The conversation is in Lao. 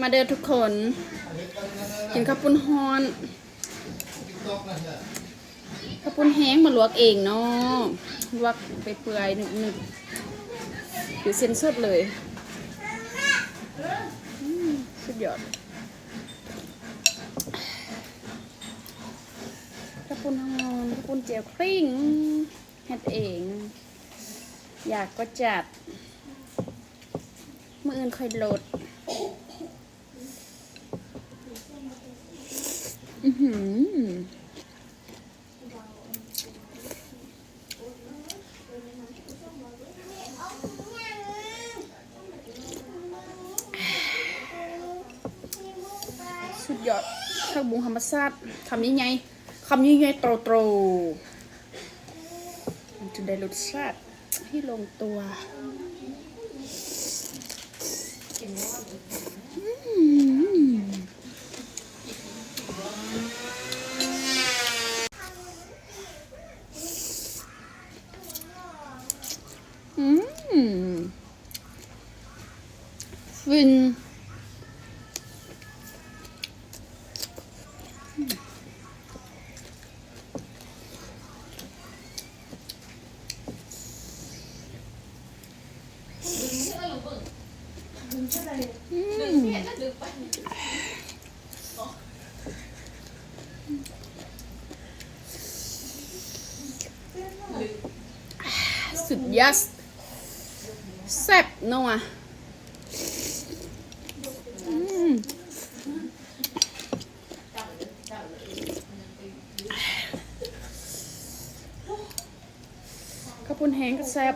ມາເດີທຸກຄົນ ກິນເຂົ້າປຸ້ນຮ້ອນ ເຂົ້າປຸ້ນແຫ້ງ ມາລວກເອງເນາະ ລວກໄປເປື່ອຍນຶບໆ ຄືເສັ້ນສົດເລີຍ. ອືມ ສຸດຍອດ. ເຂົ້າປຸ້ນຮ້ອນ ເຂົ້າປຸ້ນແຈ່ວຄຣີງ ເຮັດເອງ ຢາກກໍຈັດ ມື້ອື່ນຄ່ອຍໂຫຼດ. ອືຫື ສຸດຍອດ ຜັກບຸ້ງທຳມະຊາດ ຄຳໃຫຍ່ໆ ຄຳໃຫຍ່ໆ ໂຕໆ ມັນຈຶ່ງໄດ້ລົດຊາດທີ່ລົງຕົວ. ອືມ ອືມ ຟິນ. ອືມ ສຸດຍອດ ແຊບນົວ. ອືມ ເຂົ້າປຸ້ນແຫ້ງກໍແຊບ.